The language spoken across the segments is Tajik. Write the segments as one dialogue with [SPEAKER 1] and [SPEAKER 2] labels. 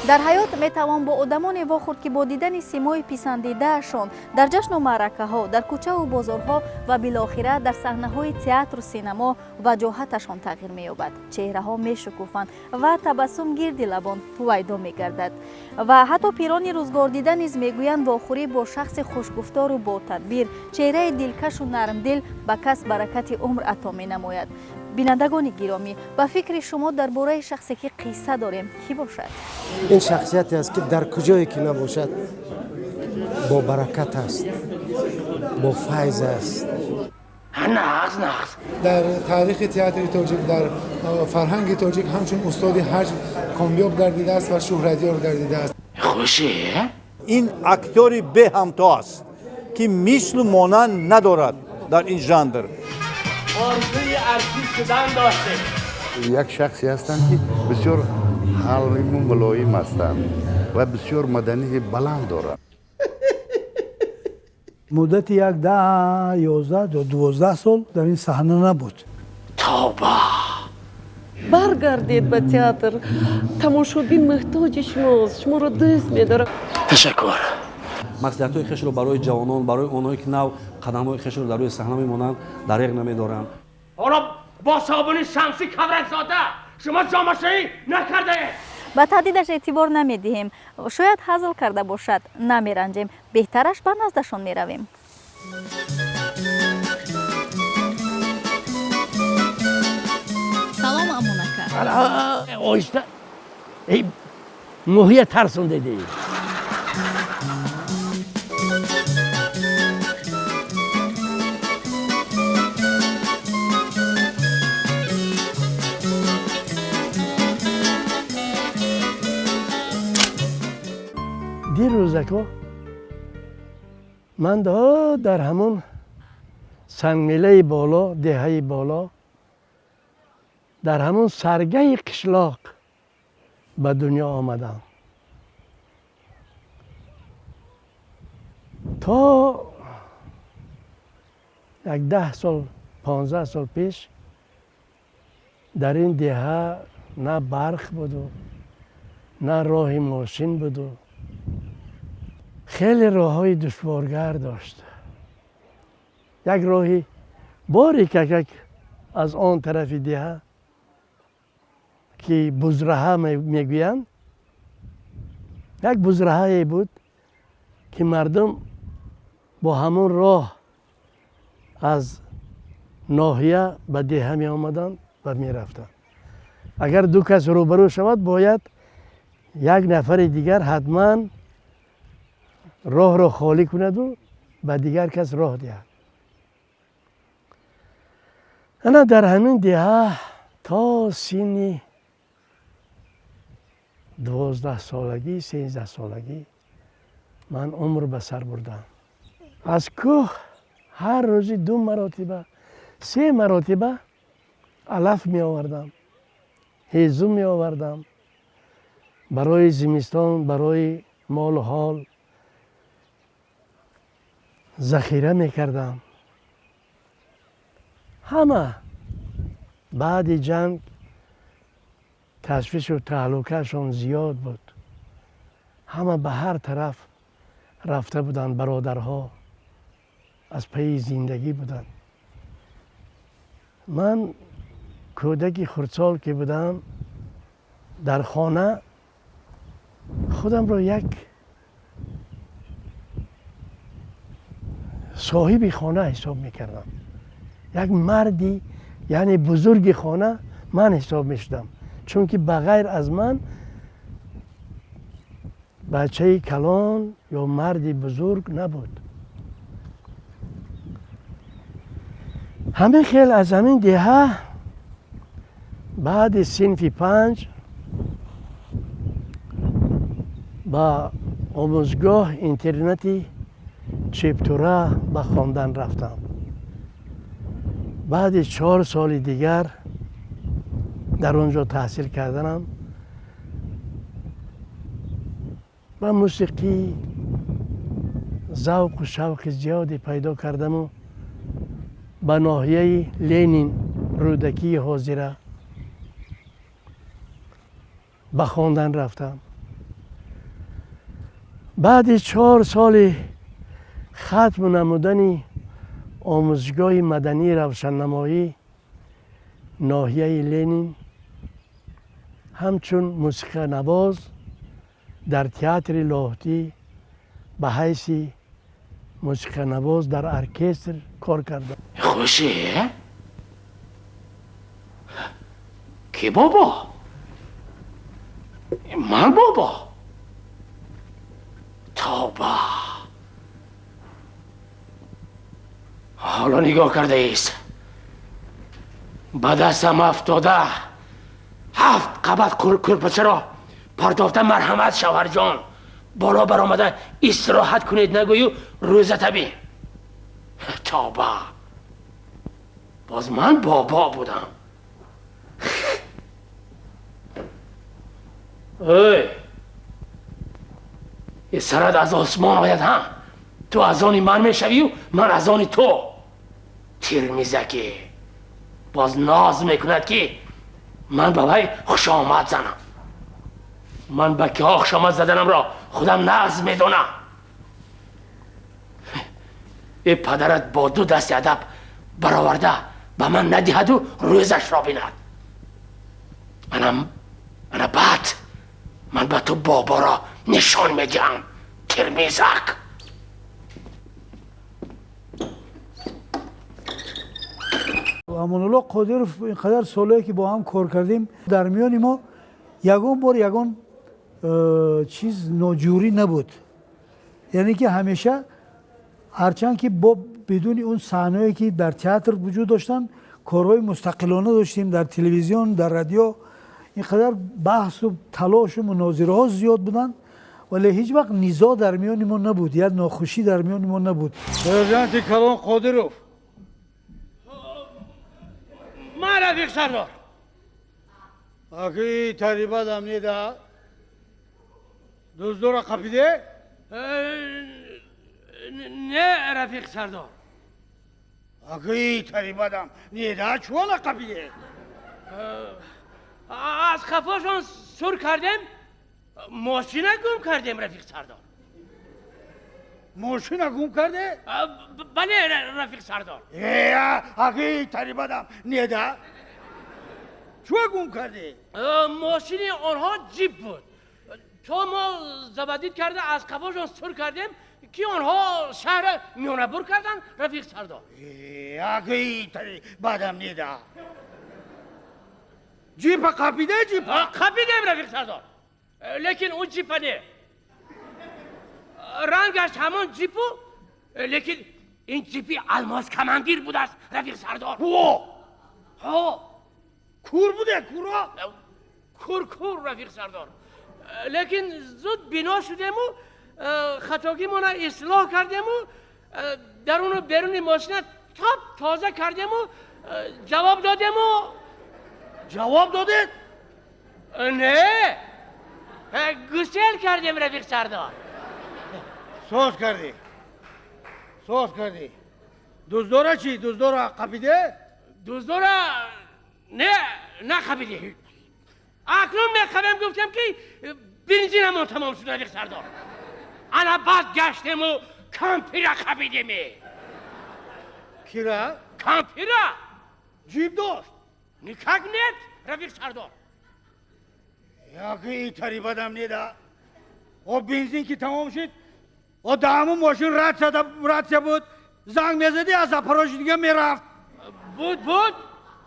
[SPEAKER 1] Дар ҳаёт метавон бо одамоне вохӯрд, ки бо дидани симои писандидаашон дар ҷашну маъракаҳо, дар кӯчаву бозорҳо ва билохира дар саҳнаҳои театру синамо ваҷоҳаташон тағйир меёбад, чеҳраҳо мешукуфанд ва табассум гирди лабон ҳувайдо мегардад. Ва ҳатто пирони рӯзгордида низ мегӯянд, вохӯрӣ бо шахси хушгуфтору ботадбир, чеҳраи дилкашу нармдил ба кас баракати умр ато менамояд. Бинандагони гиромӣ, ба фикри шумо дар бораи шахсе, ки қисса дорем, кӣ бошад?
[SPEAKER 2] Ин шахсияте аст, ки дар куҷое ки набошад, бо баракат аст, бо файз аст.
[SPEAKER 3] Нағз, нағз.
[SPEAKER 4] Дар таърихи театри тоҷик, дар фарҳанги тоҷик ҳамчун устоди ҳаҷв комёб гардидааст ва шӯҳратёр гардидааст.
[SPEAKER 3] Хуше.
[SPEAKER 5] Ин актёри беҳамто аст, ки мислу монанд надорад дар ин жанр.
[SPEAKER 3] Орзуи артист шудан доштем.
[SPEAKER 6] Як шахсе ҳастанд, ки бисёр ҳалиму мулоим ҳастанд ва бисёр маданияти баланд доранд.
[SPEAKER 7] Муддати як 10, 11, 12 сол дар ин саҳна набуд.
[SPEAKER 3] Тоба.
[SPEAKER 8] Баргардед ба театр, тамошобин муҳтоҷи шумост, шуморо дӯст медорад.
[SPEAKER 3] Ташаккур.
[SPEAKER 9] Маслиҳатҳои хешро барои ҷавонон, барои онҳое, ки нав қадамҳои хешро дар рӯи саҳна мемонанд, дареғ намедоранд.
[SPEAKER 3] Ҳоло бо собуни Шамсӣ Кавракзода шумо ҷомашӯӣ накардаед.
[SPEAKER 1] Ба таҳдидаш эътибор намедиҳем, шояд ҳазл карда бошад. Намеранҷем, беҳтараш ба наздашон меравем. Салом, Амонака.
[SPEAKER 3] Оҳиста, эй, моҳия тарсондедӣ.
[SPEAKER 10] Дирӯзако ман дар ҳамон сангмелаи боло, деҳаи боло, дар ҳамон саргаҳи қишлоқ ба дунё омадам. То як 10 сол, 15 сол пеш дар ин деҳа на барқ буду, на роҳи мошин буду. Хеле роҳҳои душворгар дошт. Як роҳи борикакак аз он тарафи деҳа, ки бузраҳа мегӯянд, як бузраҳае буд, ки мардум бо ҳамон роҳ аз ноҳия ба деҳа меомаданд ва мерафтанд. Агар ду кас рӯбарӯ шавад, бояд як нафари дигар ҳатман роҳро холӣ кунаду ба дигар кас роҳ диҳад. Ана дар ҳамин деҳа то синни 12солагӣ, 13солагӣ ман умр ба сар бурдам. Аз кӯҳ ҳар рӯзи ду маротиба, се маротиба алаф меовардам, ҳезум меовардам барои зимистон, барои молу ҳол захира мекардам. Ҳама баъди ҷанг ташвишу таҳлукаашон зиёд буд, ҳама ба ҳар тараф рафта буданд, бародарҳо аз пайи зиндагӣ буданд. Ман кӯдаки хурдсол ки будам, дар хона худамро як соҳиби хона ҳисоб мекардам, як марди, яъне бузурги хона ман ҳисоб мешудам, чунки ба ғайр аз ман бачаи калон ё марди бузург набуд. Ҳамин хел аз ҳамин деҳа баъди синфи панҷ ба омӯзгоҳ интернати Чептура ба хондан рафтам. Баъди 4 соли дигар дар он ҷо таҳсил карданам, ба мусиқӣ завқу шавқи зиёде пайдо кардаму ба ноҳияи Ленин, Рӯдакии ҳозира, ба хондан рафтам. Баъди 4 соли хатм намудани омӯзишгоҳи мадании равшаннамоӣ ноҳияи Ленин, ҳамчун мусиқанавоз дар театри Лоҳутӣ ба ҳайси мусиқанавоз дар оркестр кор кардам.
[SPEAKER 3] Хушӣ ки бобо, ман бобо, тавба, ҳоло нигоҳ кардаист, ба дастам афтода, ҳафт қабат кӯрпачаро партофта, марҳамат, шавҳарҷон, боло баромада истироҳат кунед нагӯю рӯза табӣ. Тавба, боз ман бобо будам. Ой, сарат аз осмон ояд ҳа, ту аз они ман мешавию ман аз они ту. Тирмизакӣ боз ноз мекунад, ки ман ба вай хушомад занам. Ман ба киҳо хушомад заданамро худам нағз медонам. Э, падарат бо ду дасти адаб бароварда ба ман надиҳаду рӯзашро бинад. Ана баъд ман ба ту боборо нишон медиҳам, тирмизак.
[SPEAKER 7] Амонулло Қодиров, инқадар солое ки бо ҳам кор кардем, дар миёни мо ягон бор ягон чиз ноҷурӣ набуд. Яъне ки ҳамеша, ҳарчанд ки бо бидуни он саҳнаое ки дар театр вуҷуд доштанд, корҳои мустақилона доштем дар телевизион, дар радио, инқадар баҳсу талошу мунозираҳо зиёд буданд, вале ҳеҷ вақт низоъ дар миёни мо набуд, як нохушӣ дар миёни мо набуд.
[SPEAKER 11] Сержанти калон Қодиров.
[SPEAKER 3] Ман, рафиқ сардор.
[SPEAKER 11] Аки тарибадам неда, дуздора қапиде?
[SPEAKER 3] Не, рафиқ сардор.
[SPEAKER 11] Аки тарибадам неда, чуона қапиде?
[SPEAKER 3] Аз хафошон сур кардем, мошина гум кардем, рафиқ сардор.
[SPEAKER 11] Мошина гум карде?
[SPEAKER 3] Бале, рафиқ сардор.
[SPEAKER 11] Аки тарибадам неда, чуа гум карде?
[SPEAKER 3] Мошини онҳо ҷип буд. То мо заводить карда аз қафошон сур кардем, ки онҳо шаҳра миёнабур карданд, рафиқ сардор.
[SPEAKER 11] Аки тарибадам неда, ҷипа қапиде? Ҷипа
[SPEAKER 3] қапидем, рафиқ сардор, лекин он ҷипа не, рангаш ҳамон ҷипу, лекин ин ҷипи Алмоз командир будааст, рафиқ сардор.
[SPEAKER 11] Ҳо, кур буде, куро?
[SPEAKER 3] Кур, кур, рафиқ сардор, лекин зуд бино шудему хатогимона ислоҳ кардему, даруну беруни мошина топ тоза кардему, ҷавоб додему.
[SPEAKER 11] Ҷавоб додед?
[SPEAKER 3] Не, гусел кардем, рафиқ сардор.
[SPEAKER 11] Соз кардӣ, соз кардӣ. Дуздора чӣ, дуздора қапиде?
[SPEAKER 3] Дуздора не, нақапиде. Акнун мехабем гуфтем, ки бензинамон тамом шуд, рафиқ сардор. Ана баъд гаштему кампира қапидеме.
[SPEAKER 11] Кира?
[SPEAKER 3] Кампира.
[SPEAKER 11] Ҷип дошт?
[SPEAKER 3] Никак нет, рафиқ сардор.
[SPEAKER 11] Яки тарибадам неда, о бензин ки тамом шид, о даҳаму мошин рация буд, занг мезадӣ, аз Запорожье дига мерафт.
[SPEAKER 3] Буд, буд,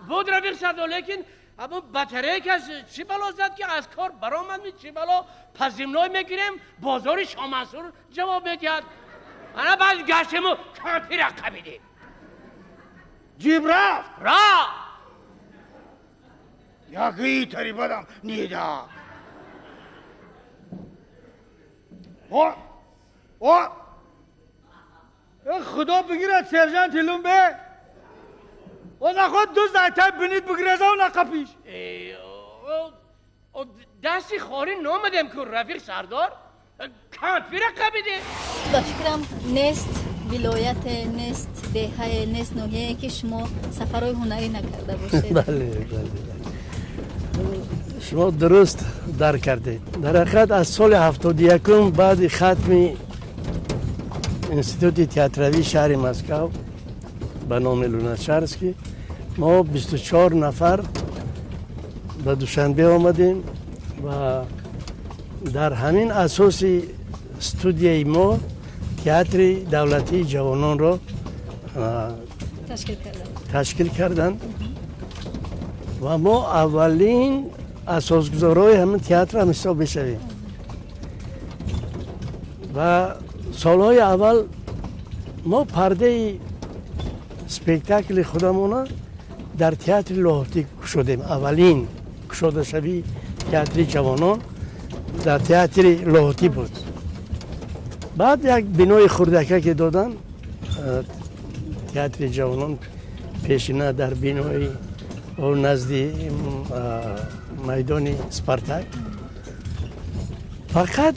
[SPEAKER 3] буд, рафиқ сардор, лекин ҳамун батарейкаш чӣ бало зад, ки аз кор баромад. Чӣ бало, позывной мегирем, бозори Шомансур ҷавоб медиҳад. Ана баъд гаштему кампира қабидем.
[SPEAKER 11] Ҷиб рафт?
[SPEAKER 3] Рафт.
[SPEAKER 11] Яки тарибадам неда. О, о, худо бигирад, сержант Лумбе, о наход дузд айтай бинид бигиреза, нақапиш.
[SPEAKER 3] Дасти хорӣ номадем ку, рафиқ сардор, кампира қабидем.
[SPEAKER 1] Ба фикрам, нест вилояте, нест деҳае, нест ноҳияе, ки шумо сафарҳои ҳунарӣ накарда бошед.
[SPEAKER 10] Бале, бале. Шумо дуруст дарк кардед. Дар ҳақиқат, аз соли 71-ум, баъди хатми институти театравии шаҳри Москав ба номи Луначарский, мо 24 нафар ба Душанбе омадем ва дар ҳамин асоси студияи мо Театри давлатии ҷавононро ташкил карданд ва мо аввалин асосгузорои ҳамин театр ҳам ҳисоб мешавем. Ва солҳои аввал мо пардаи спектакли худамона дар театри Лоҳутӣ кушодем. Аввалин кушодашавии театри ҷавонон дар театри Лоҳутӣ буд. Баъд як бинои хурдака ки доданд, театри ҷавонон пешина дар бинои назди майдони Спартак. Фақат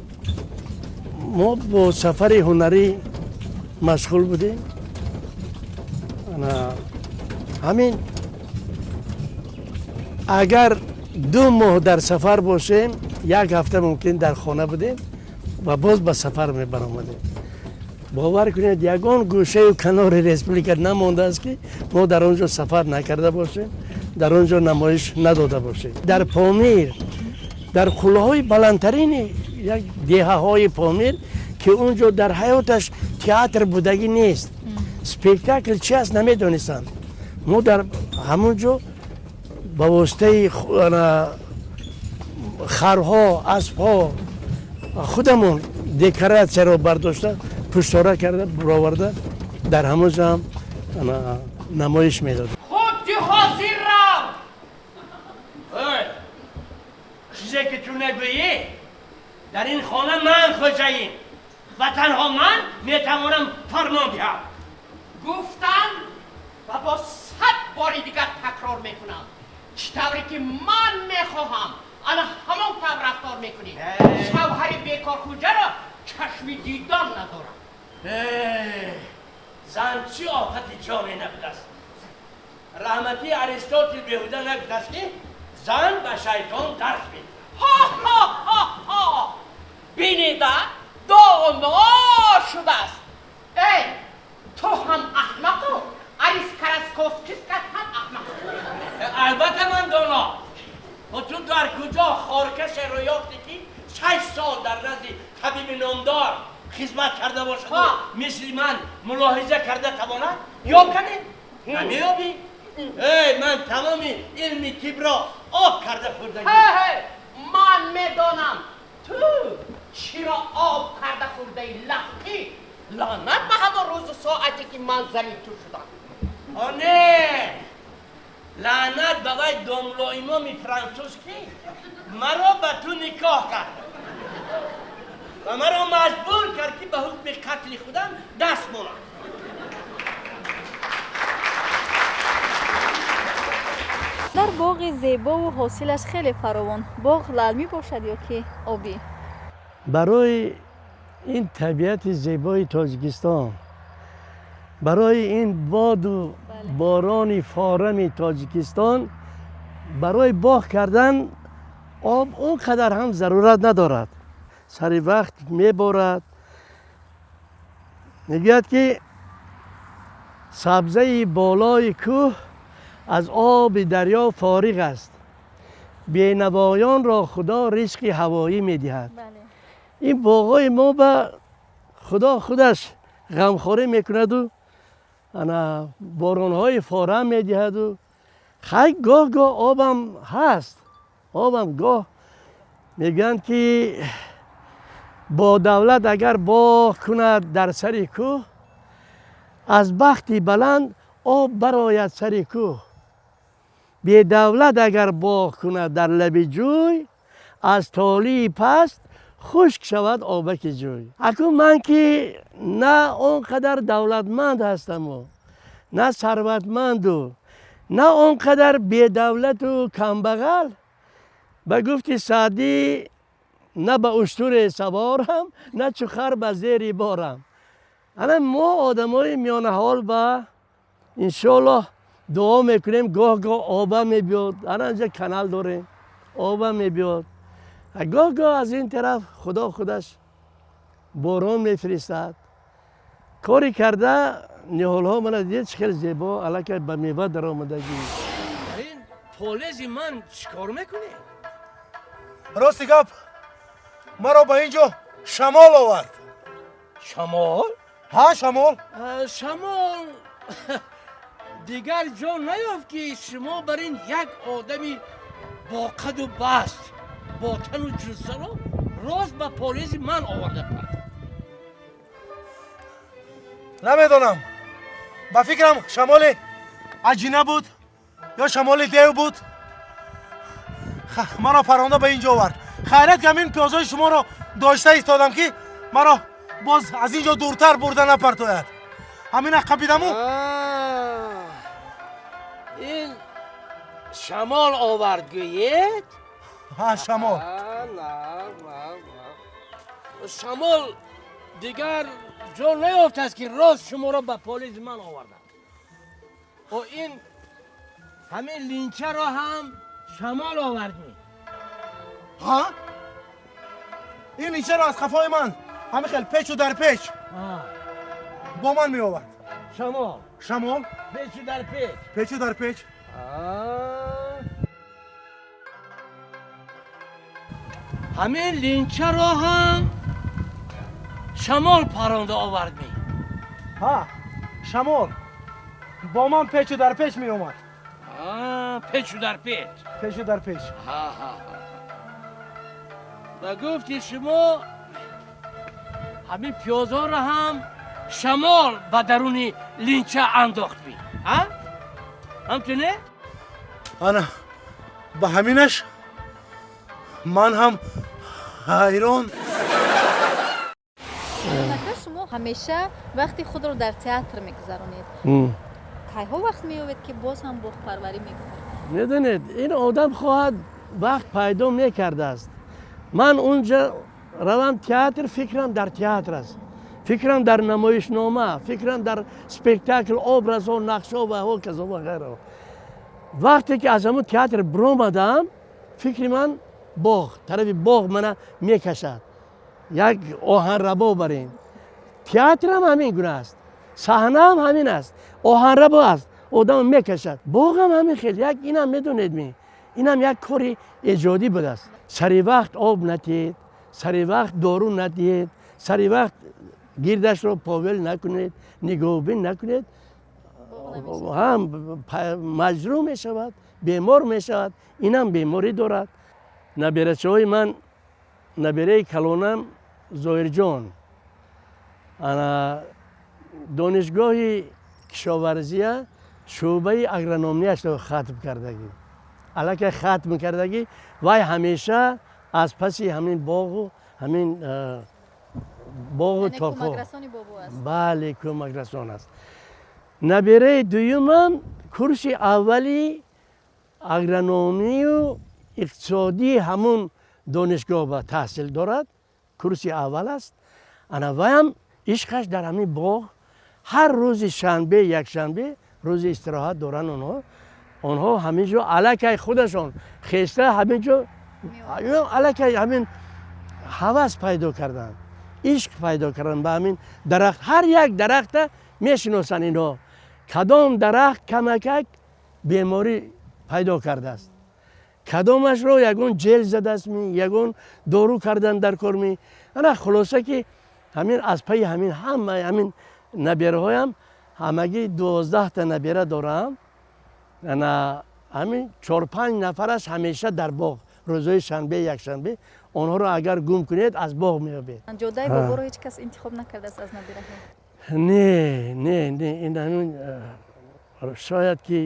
[SPEAKER 10] мо бо сафари ҳунарӣ машғул будем. Ҳамин агар 2 моҳ дар сафар бошем, як ҳафта мумкин дар хона будем ва боз ба сафар мебаромадем. Бовар кунед, ягон гӯшаю канори республика намондааст, ки мо дар он ҷо сафар накарда бошем, дар он ҷо намоиш надода бошем. Дар Помир, дар қуллаҳои баландтарини як деҳаҳои Помир, ки он ҷо дар ҳаёташ театр будагӣ нест, спектакл чи аст намедонистанд, мо дар ҳамон ҷо ба воситаи харҳо, аспҳо худамон декоратсияро бардошта, пуштора карда бароварда, дар ҳамон ҷо ҳам намоиш медодем.
[SPEAKER 3] Худи ҳозир рав! Чизе ки ту нагӯӣ, дар ин хона ман хоҷаим ва танҳо ман метавонам фармон диҳам.
[SPEAKER 12] Гуфтам ва бо 100 бори дигар такрор мекунам, чӣ тавре ки ман мехоҳам, ана ҳамон тавр рафтор мекунӣ. Шавҳари бекорхӯҷаро чашми дидан надорам.
[SPEAKER 3] Зан чӣ офати ҷоне набудааст. Раҳмати Аристотел беҳуда нагуфтааст, ки зан ба шайтон дарс медиҳад.
[SPEAKER 12] Ҳа-ҳа-ҳа-ҳа! Бинида, доно шудааст. Эй, ту ҳам аҳмақу Арис Карасковскискат ҳам аҳмақ.
[SPEAKER 3] Албатта ман доно. Ту дар куҷо хоркашеро ёфтӣ, ки 6 сол дар назди табиби номдор хизмат карда бошаду мисли ман мулоҳиза карда тавонад? Ёб кардӣ? Намеёбӣ. Эй, ман тамоми илми тибро об карда хӯрдагӣ.
[SPEAKER 12] Ман медонам ту чиро об карда хӯрдаи, лахтӣ. Лаънат ба ҳамон рӯзу соате, ки ман зани ту шудам.
[SPEAKER 3] О не, лаънат ба вай домлоимоми франсуз, ки маро ба ту никоҳ кард ва маро маҷбур кард, ки ба ҳукми қатли худам даст монам.
[SPEAKER 1] Дар боғи зебову ҳосилаш хеле фаровон, боғ лалмӣ бошад ё ки обӣ?
[SPEAKER 10] Барои ин табиати зебои Тоҷикистон, барои ин боду борони форами Тоҷикистон, барои боғ кардан об он қадар ҳам зарурат надорад. Сари вақт меборад. Мегӯяд, ки сабзаи болои кӯҳ аз оби дарё фориғ аст, бенавоёнро Худо ризқи ҳавоӣ медиҳад. Ин боғҳои мо ба Худо худаш ғамхорӣ мекунаду ана боронҳои форам медиҳаду хай гоҳ гоҳ обам ҳаст, обам гоҳ. Мегӯянд, ки бо давлат агар боғ кунад дар сари кӯҳ, аз бахти баланд об барояд сари кӯҳ. Бедавлат агар боғ кунад дар лаби ҷӯй, аз толии паст хушк шавад обаки ҷӯй. Акун ман ки на он қадар давлатманд ҳастаму на сарватманду на он қадар бедавлату камбағал, ба гуфти Саъдӣ, на ба уштуре саворам, на чу хар ба зери борам. Ана мо одамои миёнаҳол ба иншоаллоҳ дуо мекунем, гоҳ гоҳ оба мебиёд. Ана инҷа канал дорем. Обам мебиёд. Гоҳ-гоҳ аз ин тараф Худо худаш борон мефиристад. Кори карда ниҳолҳо мана дидед, чӣ хеле зебо аллакай ба мева даромадагӣ.
[SPEAKER 3] Дар ин полези ман чӣ кор мекунед?
[SPEAKER 13] Рости гап, маро ба ин ҷо шамол овард.
[SPEAKER 3] Шамол?
[SPEAKER 13] Ҳа, шамол.
[SPEAKER 3] Шамол дигар ҷо наёфт, ки шумо бар ин як одами бо қаду баст, бо тану ҷуссаро рост ба полези ман оварда партофт?
[SPEAKER 13] Намедонам, ба фикрам, шамоли аҷина буд ё шамоли дев буд, маро паронда ба ин ҷо овард. Хайрият, ки ҳамин пиёзҳои шуморо дошта истодам, ки маро боз аз ин ҷо дуртар бурда напартояд. Ҳамина қапидаму.
[SPEAKER 3] Ин шамол овард, гӯед?
[SPEAKER 13] Ҳа, шамол.
[SPEAKER 3] Шамол дигар ҷо наёфтааст, ки рост шуморо ба полези ман оварданд. О, ин ҳамин линчаро ҳам шамол овардем?
[SPEAKER 13] Ҳа, ин линчаро аз қафои ман ҳамин хел печу дар печ бо ман меовард.
[SPEAKER 3] Шамол.
[SPEAKER 13] Шамол.
[SPEAKER 3] Печу дар печ.
[SPEAKER 13] Печу дар печ.
[SPEAKER 3] Ҳамин линчаро ҳам шамол паронда овардем?
[SPEAKER 13] Ҳа, шамол бо ман печу дар печ меомад.
[SPEAKER 3] Печу дар печ.
[SPEAKER 13] Печу дар печ.
[SPEAKER 3] Ба гуфти шумо, ҳамин пиёзҳоро ҳам шамол ба даруни линча андохт ми, ҳамчуне?
[SPEAKER 13] Ана ба ҳаминаш ман ҳам ҳайрон.
[SPEAKER 1] Ака, шумо ҳамеша вақти худро дар театр мегузаронед. Кайҳо вақт меёбед, ки боз ҳам боғпарварӣ мекунед?
[SPEAKER 10] Медонед, ин одам хоҳад, вақт пайдо мекардааст. Ман унҷа равам театр, фикрам дар театр аст, фикрам дар намоишнома, фикрам дар спектакл, образҳо, нақшҳо ва ҳоказо ва ғайраҳо. Вақте ки аз ҳамун театр биромадам, фикри ман боғ тарафи боғ мана мекашад, як оҳанрабо бар ин. Театрам ҳамин гуна аст, саҳнаам ҳамин аст, оҳанрабо аст, одам мекашад. Боғам ҳамин хел. Як инам медонед ми, инам як кори эҷодӣ будааст. Сари вақт об надиҳед, сари вақт дору надиҳед, сари вақт гирдашро повел накунед, нигоҳубин накунед, ҳам маҷрӯҳ мешавад, бемор мешавад. Инам беморӣ дорад. Наберачаҳои ман, набераи калонам Зоҳирҷон ана донишгоҳи кишоварзия шӯъбаи агрономияшро хатм кардагӣ, аллакай хатм кардагӣ. Вай ҳамеша аз паси ҳамин боғу ҳамин боғу тоқо. Бале, кӯмакрасон аст. Набераи дуюмам курси аввали агрономию иқтисодии ҳамун донишгоҳ ба таҳсил дорад, курси аввал аст. Ана ваям ишқаш дар ҳамин боғ. Ҳар рӯзи шанбе, якшанбе рӯзи истироҳат доранд онҳо. Онҳо ҳамин ҷо аллакай худашон хеста ҳамин ҷо аллакай ҳамин ҳавас пайдо карданд, ишқ пайдо карданд ба ҳамин дарахт. Ҳар як дарахта мешиносанд инҳо, кадом дарахт камакак беморӣ пайдо кардааст, кадомашро ягон ҷел задааст ми, ягон дору кардан дар кор ми. Ана хулоса, ки ҳамин аз пайи ҳамин ҳама ҳамин набераҳоям, ҳамагӣ 12та набера дорам. Ана ҳамин чор-панҷ нафараш ҳамеша дар боғ. Рӯзҳои шанбе, якшанбе онҳоро агар гум кунед, аз боғ меёбед.
[SPEAKER 1] Ҷодаи боборо ҳеҷ кас интихоб накардааст аз набираҳо?
[SPEAKER 10] Не, не, не, ин ҳамин шояд ки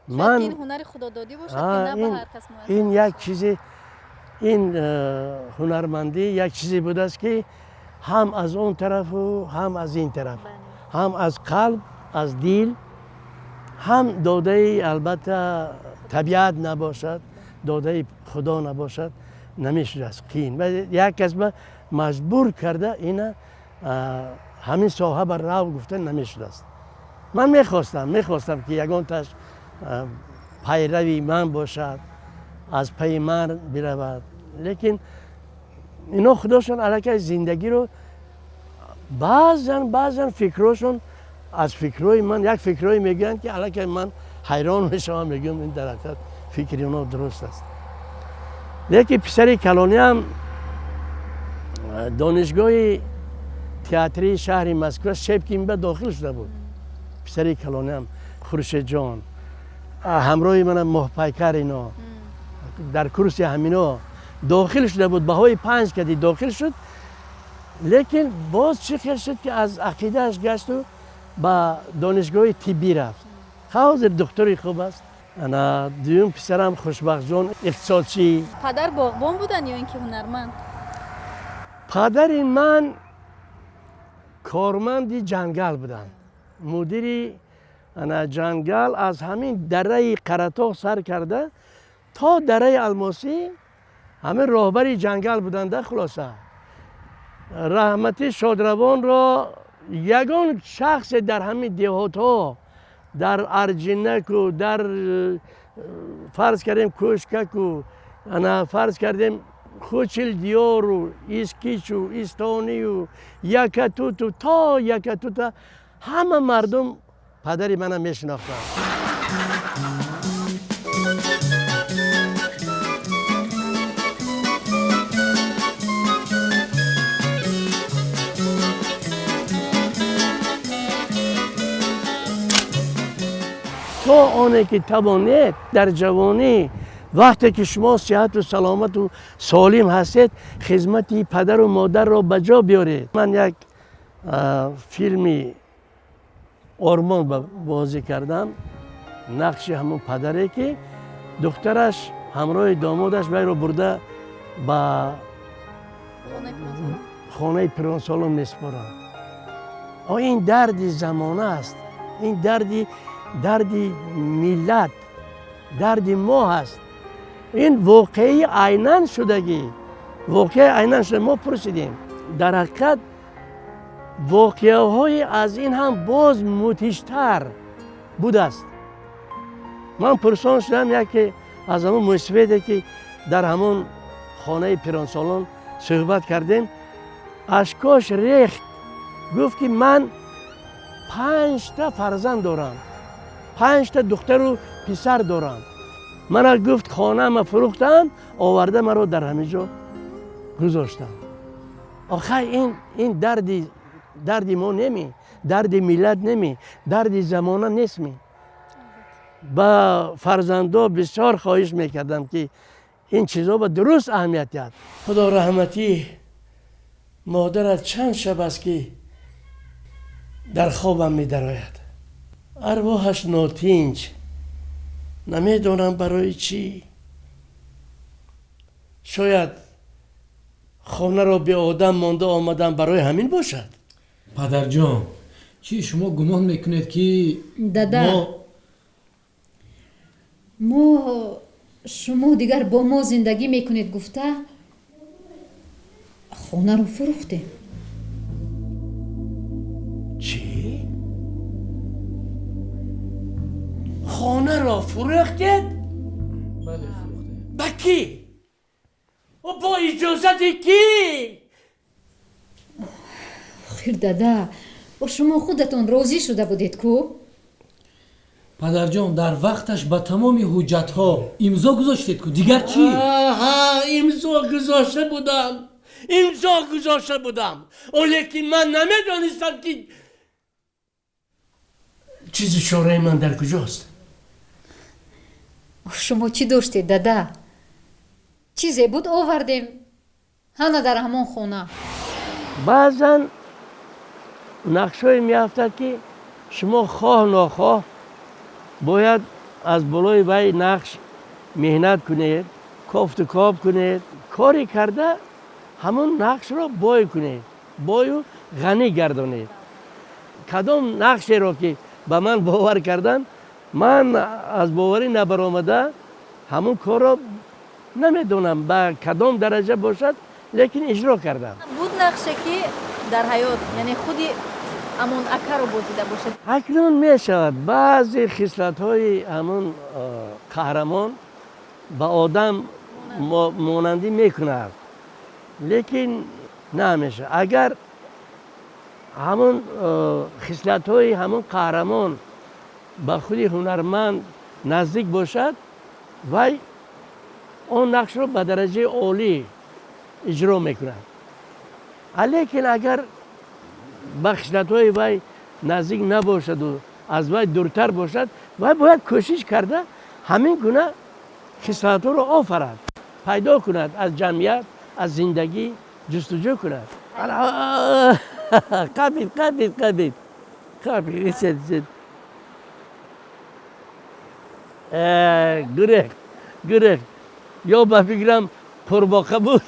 [SPEAKER 10] ман
[SPEAKER 1] ин ҳунари худододӣ бошад, ки на ба ҳар кас муяссар.
[SPEAKER 10] Ин як чизе, ин ҳунармандӣ як чизе будааст, ки ҳам аз он тарафу ҳам аз ин тараф, ҳам аз қалб, аз дил, ҳам додаи албатта табиат набошад, додаи худо набошад, намешудааст, қиин. Як кас ба маҷбур карда ина ҳамин соҳа ба рав гуфта намешудааст. Ман мехостам, ки ягонташ пайрави ман бошад. Аз пайи ман биравад, лекин ино худошон аллакай зиндагиро баъзан фикрҳошон аз фикрҳои ман як фикрҳое мегӯянд, ки аллакай ман ҳайрон мешавам, мегӯям, ин дар ҳақиқат фикри оно дуруст аст. Лекин писари калониам донишгоҳи театрии шаҳри Москва Шепкин ба дохил шуда буд. Писари калониам Хуршедҷон ҳамроҳи мана Моҳпайкар, ино дар курси ҳамино дохил шуда буд, баҳои 5 кади дохил шуд. Лекин боз чӣ хел шуд, ки аз ақидааш гашту ба донишгоҳи тиббӣ рафт. Ҳозир духтури хуб аст. Ана дуюм писарам Хушбахтҷон иқтисодчӣ.
[SPEAKER 1] Падар боғбон буданд ё ин ки ҳунарманд?
[SPEAKER 10] Падари ман корманди ҷангал буданд, мудири ана ҷангал, аз ҳамин дараи Қаратоғ сар карда то дараи Алмосӣ ҳамин роҳбари ҷангал буданда. Хулоса, раҳмати шодравонро ягон шахсе дар ҳамин деҳотҳо, дар Арҷинаку, дар фарз кардем Кӯшкаку, ана фарз кардем Хучилдиёру, Искичу, Истонию, Якатуту, то Якатута ҳама мардум падари мана мешинохтанд. То оне ки тавонед дар ҷавонӣ, вақте ки шумо сиҳату саломату солим ҳастед, хизмати падару модарро ба ҷо биёред. Ман як филми Ормон бозӣ кардам, нақши ҳамон падаре, ки духтараш ҳамроҳи домодаш вайро бурда ба хонаи пиронсолон месупоранд. Ин дарди замона аст, ин дарди миллат, дарди мо ҳаст. Ин воқеаи айнан шудагӣ, воқеаи айнан шуда. Мо пурсидем, дар ҳақиқат воқеаҳои аз ин ҳам боз мудҳиштар будааст. Ман пурсон шудам яке аз ҳамон мӯйсафеде, ки дар ҳамон хонаи пиронсолон суҳбат кардем, ашкош рехт, гуфт, ки ман 5та фарзанд дорам, 5та духтару писар дорам. Мана, гуфт, хонаама фурӯхтанд, оварда маро дар ҳамин ҷо гузоштанд. Охай, ин дарди мо неми, дарди миллат неми, дарди замона нестми? Ба фарзандо бисёр хоҳиш мекардам, ки ин чизо ба дуруст аҳамият диҳад. Худо раҳматӣ модарат чанд шаб аст, ки дар хобам медарояд. Арвоҳаш нотинҷ, намедонам барои чӣ. Шояд хонаро беодам монда омадам, барои ҳамин бошад.
[SPEAKER 14] Падарҷон, чӣ шумо гумон мекунед, ки
[SPEAKER 15] дада, мо шумо дигар бо мо зиндагӣ мекунед гуфта хонаро фурӯхтем.
[SPEAKER 10] Чӣ? Хонаро фурӯхтед?
[SPEAKER 14] Бале, фурӯхтем.
[SPEAKER 10] Ба кӣ? Бо иҷозати кӣ?
[SPEAKER 15] Охир, дада, бо шумо худатон розӣ шуда будед ку?
[SPEAKER 14] Падарҷон, дар вақташ ба тамоми ҳуҷҷатҳо имзо гузоштед ку, дигар чӣ?
[SPEAKER 10] Имзо гузошта будам, имзо гузошта будам, лекин ман намедонистам, ки чизи чораи ман дар куҷост.
[SPEAKER 15] Шумо чӣ доштед, дада? Чизе буд, овардем, ҳана дар ҳамон хона.
[SPEAKER 10] Баъзан нақшҳое меафтад, ки шумо хоҳ нохоҳ бояд аз болои вай нақш меҳнат кунед, кофту коб кунед, коре карда ҳамон нақшро бой кунед, бою ғанӣ гардонед. Кадом нақшеро ки ба ман бовар карданд, ман аз боварӣ набаромада ҳамон корро намедонам ба кадом дараҷа бошад, лекин иҷро кардам.
[SPEAKER 1] Буд нақше, ки дар ҳаёт, яъне худи ҳамон акаро бозида бошед?
[SPEAKER 10] Акнун мешавад, баъзе хислатҳои ҳамон қаҳрамон Ба одам монандӣ мекунад, лекин на ҳамеша. Агар ҳамон хислатҳои ҳамон қаҳрамон ба худи ҳунарманд наздик бошад, вай он нақшро ба дараҷаи олӣ иҷро мекунад. Лекин агар ба хислатҳои вай наздик набошаду аз вай дуртар бошад, вай бояд кӯшиш карда ҳамин гуна хислатҳоро офарад, пайдо кунад, аз ҷамъият, аз зиндагӣ ҷустуҷӯ кунад. Қабид, қабид, қабид, қабид. Гурехт, гурехт. Ё ба фикрам қурбоқа буд.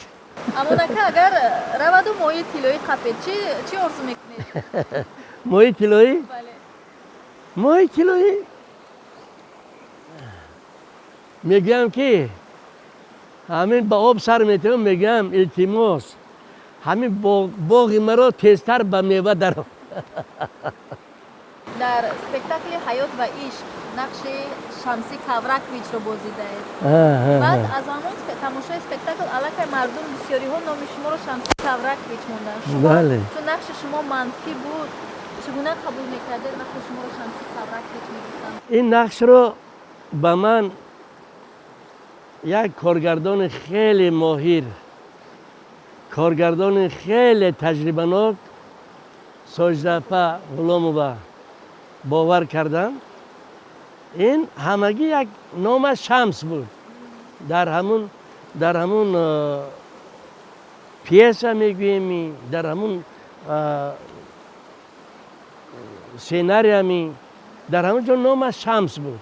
[SPEAKER 1] Амонака, агар раваду моҳии тиллоӣ қапед, чӣ орзу мекунед?
[SPEAKER 10] Моҳии тиллоӣ? Моҳии тиллоӣ мегӯям, ки ҳамин ба об сар метавам, мегӯям: илтимос, ҳамин боғи маро тезтар ба мева даро.
[SPEAKER 1] Дар спектакли «Ҳаёт ва ишқ» нақши Шамсӣ Кавраковичро бозидаед. Баъд аз ҳамон тамошои спектакл аллакай мардум, бисёриҳо номи шуморо Шамсӣ Кавракович монданд. Чун нақши шумо манфӣ буд, чӣ гуна қабул мекардед, вақте шуморо Шамсӣ Кавракович мегуфтанд?
[SPEAKER 10] Ин нақшро ба ман як коргардони хеле моҳир, коргардони хеле таҷрибанок Соҷидапа Ғуломова бовар карданд. Ин ҳамагӣ як номаш Шамс буд дар ҳамун пьеса мегӯем, дар ҳамун сценариями, дар ҳамун ҷо номаш Шамс буд.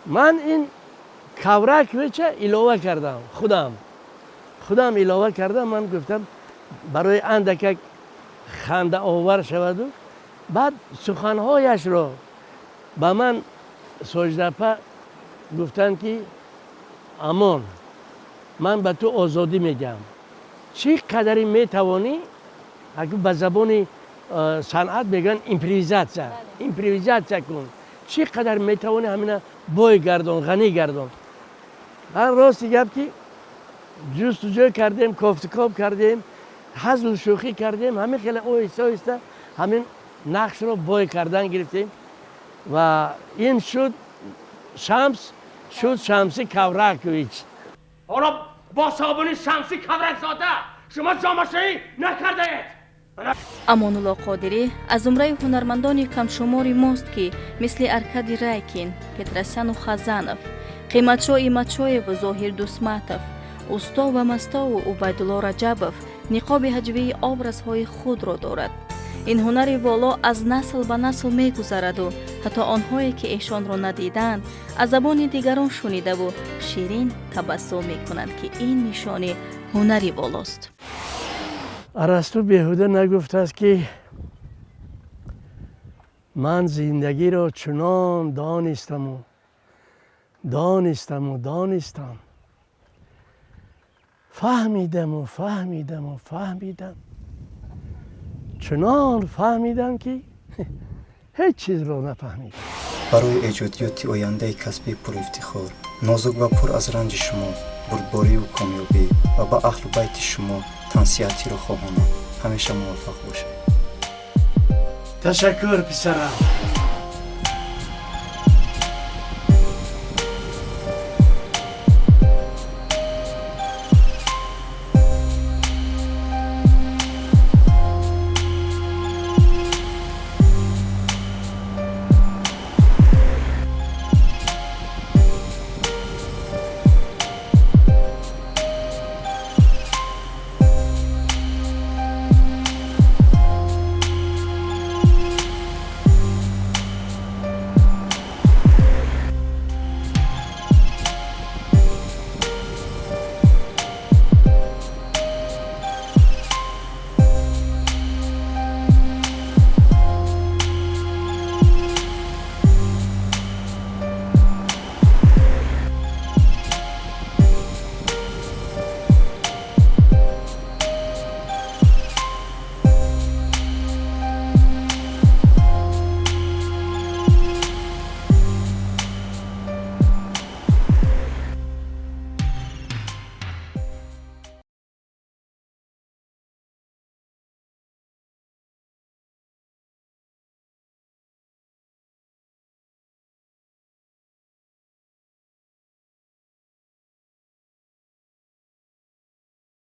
[SPEAKER 10] Ман ин Кавраковича илова кардам, худам илова кардам. Ман гуфтам, барои андакак хандаовар шаваду. Баъд суханҳояшро ба ман Соҷидапа гуфтанд, ки Амон, ман ба ту озодӣ медиҳам, чӣ қадаре метавонӣ. Ба забони санъат мегӯянд импровизатсия, импровизатсия кун, чӣ қадар метавонӣ, ҳамина бой гардон, ғанӣ гардон. Ман рости гап, ки ҷустуҷӯ кардем, кофтукоб кардем, ҳазлу шӯхӣ кардем, ҳамин хеле оҳиста оҳиста ҳамин нақшро бой кардан гирифтем ва ин шуд Шамс, шуд Шамси Кавракович.
[SPEAKER 3] Ҳоло бо собуни Шамси Кавракзода шумо ҷомашӯӣ накардаед.
[SPEAKER 1] Амонулло Қодирӣ аз зумраи ҳунармандони камшумори мост, ки мисли Аркадий Райкин, Петросяну Хазанов, Қиматшо Иматшоеву Зоҳир Дусматов, Усто ва Мастову Убайдулло Раҷабов ниқоби ҳаҷвии образҳои худро дорад. Ин ҳунари воло аз насл ба насл мегузараду ҳатто онҳое, ки эшонро надиданд, аз забони дигарон шунидаву ширин табассум мекунанд, ки ин нишони ҳунари волост.
[SPEAKER 10] Арасту беҳуда нагуфтааст, ки ман зиндагиро чунон донистаму донистаму донистам, фаҳмидаму фаҳмидаму фаҳмидам, чунон фаҳмидам, ки ҳеҷ чизро нафаҳмидам.
[SPEAKER 16] Барои эҷодиёти ояндаи касбии пурифтихор, нозук ва пур аз ранҷи шумо бурдборию комёбӣ ва ба аҳлу байти шумо тансиҳатиро хоҳонам. Ҳамеша муваффақ бошед.
[SPEAKER 10] Ташаккур, писарам.